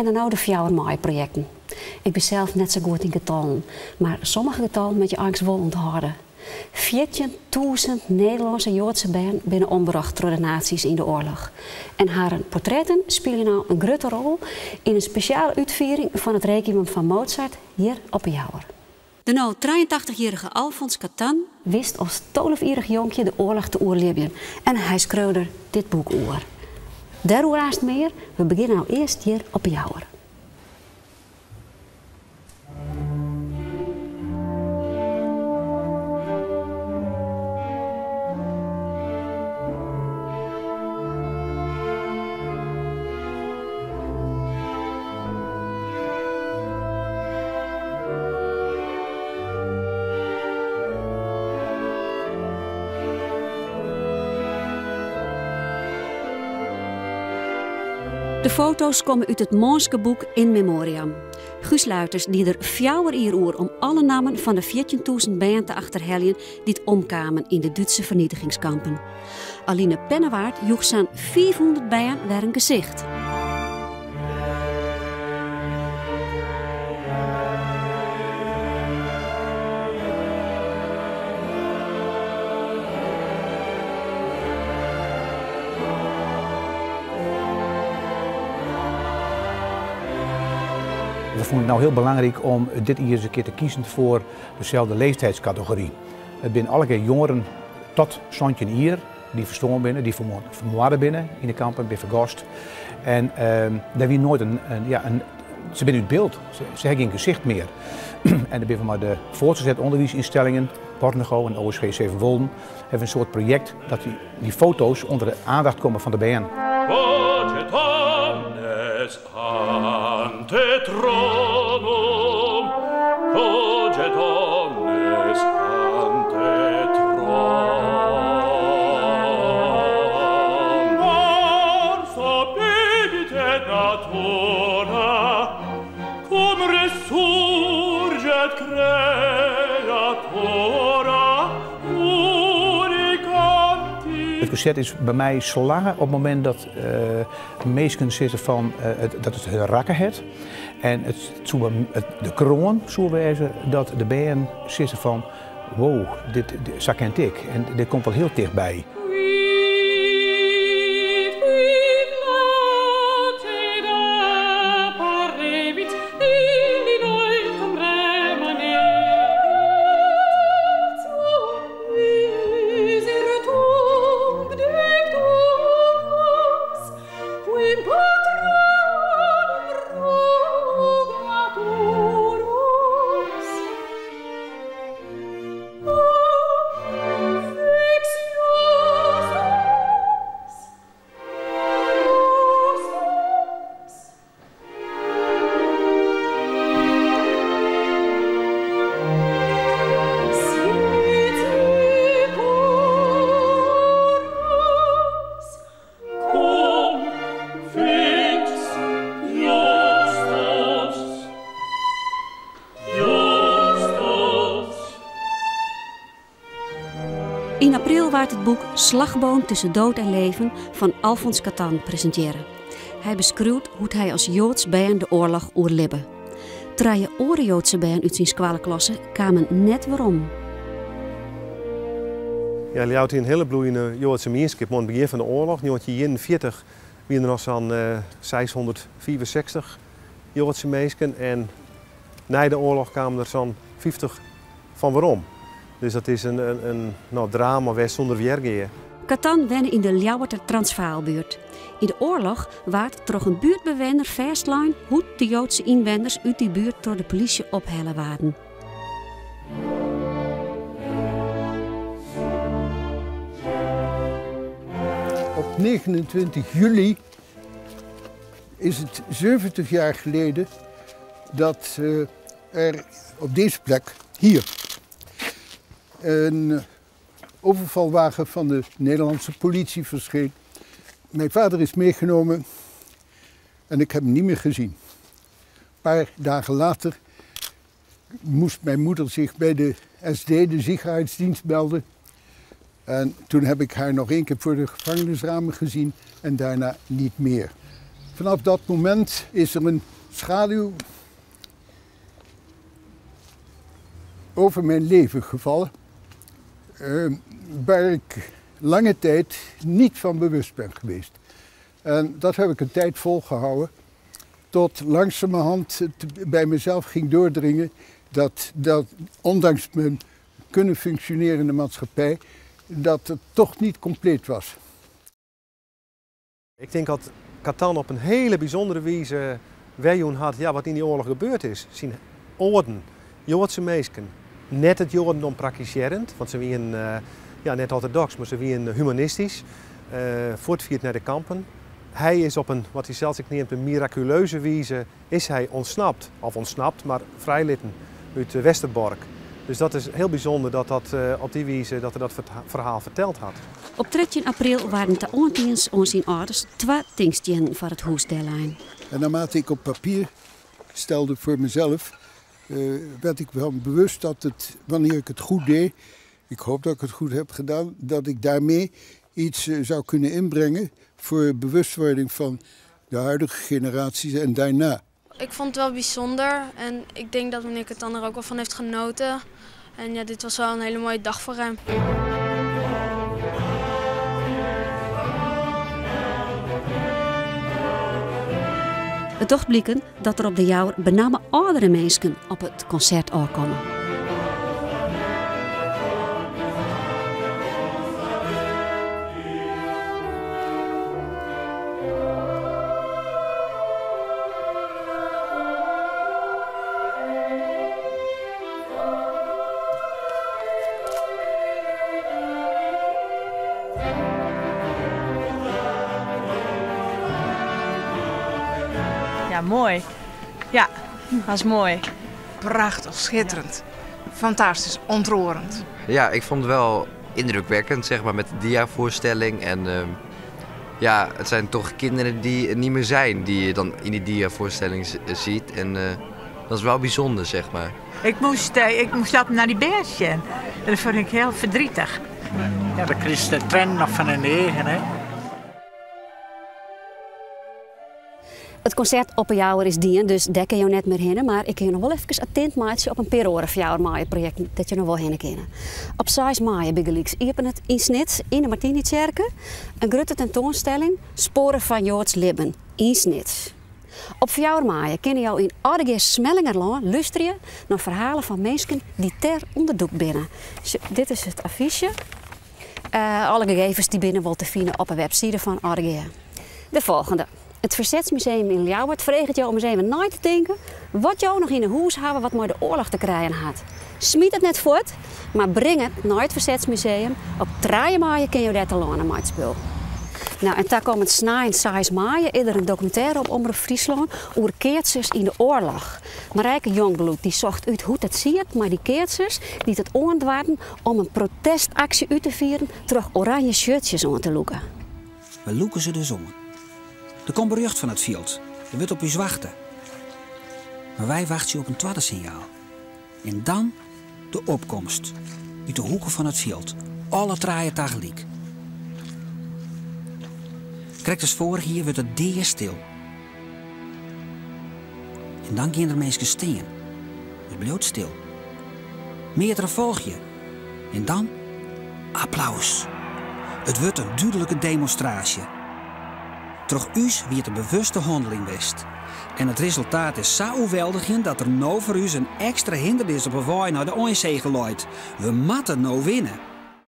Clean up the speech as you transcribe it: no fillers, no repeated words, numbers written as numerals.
En dan no de fjouwer maaie-projekten. Ik bin sels net sa goed yn getallen, mar sommige getallen moat je eins wol ûnthâlde. 14.000 Nederlânske Joadske bern binne ombrocht troch de nazi's yn de oarloch. En harren portretten spylje no in grutte rol yn in spesjale útfiering fan it Requiem fan Mozart hjir op 'e Jouwer. De no 83-jierrige Alfons Katan wist as tolvejierrich jonkje de oarloch te oerlibjen en hy skreau der dit boek oer. Dêroer aanst mear, we begjinne no earst hjir op 'e Jouwer. De foto's komme út it mânske boek In Memoriam. Guus Luiters die der fjouwer jier oer om alle nammen fan de 14.000 bern te achterheljen dy't omkamen yn de Dútse fernietigingskampen. Aline Pennewaard joech sa'n 500 bern wer in gesicht. We fûnen it no hiel belangryk om dit jier ris in kear te kiezen foar deselde leeftijdscategory. It binne allegear jongeren tot 17 jier dy't ferstoarn binne, dy't fermoarde binne yn de kampen, binne fergast. En dêr wie noait in, ja, in, se binne út byld, se ha gjin gesicht mear. En der binne mei de voortgezet onderwijsinstellingen, Bornego en OSG Sevenwolden, hawwe we in soart projekt dat dy foto's ûnder de aandacht komme fan de bern. Cogit omnes ante thronum, cogit omnes ante thronum. Mors obedit et natura, cum resurget creatura It konsert is by my slagge op it momint dat minsken sizze fan dat it har rakke hat. En it soe de kroan soe wêze dat de bern sizze fan wow, dit, sa kin it ek. En dit komt wol hiel tichtby. Yn april waard it boek Slagboom tussen dood en leven fan Alfons Katan presintearre. Hy beskriuwt hoe't hy as Joads bern de oarloch oerlibbe. Trije oare Joadse bern út syn skoalleklasse kamen net werom. Ja, Ljouwert hie in hiele bloeiende Joadse mienskip oan it begjin fan de oarloch, 1941, wiene der noch sa'n 665 Joadse minsken en nei de oarloch kamen der sa'n 50 fan werom. Dus dat is in drama west sûnder wjergea. Katan wenne yn de Ljouwerter Transvaalbuert. Yn de oarloch waard troch in buertbewenner fêstlein hoe't de Joadse ynwenners út dy buert troch de polysje ophelle waarden. Op 29 juli is het 70 jaar geleden dat er op deze plek, hier, een overvalwagen van de Nederlandse politie verscheen. Mijn vader is meegenomen en ik heb hem niet meer gezien. Een paar dagen later moest mijn moeder zich bij de SD, de Sicherheitsdienst, melden. En toen heb ik haar nog één keer voor de gevangenisramen gezien en daarna niet meer. Vanaf dat moment is er een schaduw over mijn leven gevallen, waar ik lange tijd niet van bewust ben geweest. En dat heb ik een tijd volgehouden, tot langzamerhand het bij mezelf ging doordringen dat ondanks mijn kunnen functioneren in de maatschappij, dat het toch niet compleet was. Ik denk dat Katan op een hele bijzondere wijze werjoen had, ja, wat in die oorlog gebeurd is. Zijn orden, Joodse meesken, net het Jodendom praktiserend, want ze waren ja, net orthodox, maar ze waren humanistisch, voortvierd naar de kampen. Hij is op een, wat hij zelf zich neemt, een miraculeuze wijze, is hij ontsnapt, of ontsnapt, maar vrijlitten uit Westerbork. Dus dat is heel bijzonder dat dat op die wijze dat hij dat verhaal verteld had. Op 13 april waren de oordienst ons in ouders twee tinkstenen voor het huis der En naarmate ik op papier stelde voor mezelf, werd ik wel bewust dat het, wanneer ik het goed deed, ik hoop dat ik het goed heb gedaan, dat ik daarmee iets zou kunnen inbrengen voor bewustwording van de huidige generaties en daarna. Ik vond het wel bijzonder en ik denk dat meneer Katan er ook wel van heeft genoten. En ja, dit was wel een hele mooie dag voor hem. Het tocht blikken dat er op de jouwer bename oudere mensen op het concert aankomen. Ja, mooi. Ja, dat is mooi. Prachtig, schitterend. Fantastisch, ontroerend. Ja, ik vond het wel indrukwekkend, zeg maar, met de diavoorstelling. En ja, het zijn toch kinderen die er niet meer zijn, die je dan in die diavoorstelling ziet. En dat is wel bijzonder, zeg maar. Ik moest altijd naar die beestje. En dat vond ik heel verdrietig. Ja, dan kreeg de trend nog van een negen, hè. Het concert op een jouwer is dien, dus daar kun je net meer heen. Maar ik kan nog wel even attent maken op een periode van jouw mooie project dat je nog wel heen kan. Op 6 mei bij Iepen het in Snits in de Martini-kerk een grote tentoonstelling Sporen van Joods Libben in Snits. Op 4 mei kunnen jou in Aldegea Smellingerland luisteren naar verhalen van mensen die ter onderdoek binnen. Dus dit is het affiche. Alle gegevens die binnen wil te vinden op de website van Aldegea. De volgende. Het Verzetsmuseum in Ljouwert vraagt jou om eens even na te denken wat jou nog in de hoes hebben wat met de oorlog te krijgen had. Smiet het net voort, maar breng het naar het Verzetsmuseum. Op 3 mei kun je daar te landen met het spul. Nou, en daar komt het snijden 6 mei eerder een documentaire op Omroep Friesland over keertsers in de oorlog. Marijke Jongbloed die zocht uit hoe dat ziet, maar die keertsers die het oorndwarden om een protestactie uit te vieren terug oranje shirtjes aan te loeken. We loeken ze dus om. Er komt bericht van het veld. Er wordt op u wachten. Maar wij wachten op een tweede signaal. En dan de opkomst. Uit de hoeken van het veld. Alle traaien tegelijk. Krijgt dus vorig hier wordt het deer stil. En dan gaan er mensen steen. Het blijft stil. Meerdere volg je. En dan applaus. Het wordt een duidelijke demonstratie. Troch us wie het een bewuste handeling west. En het resultaat is zo overweldigend dat er nou voor us een extra hindernis op een waai naar de ONC geluid. We moeten nou winnen.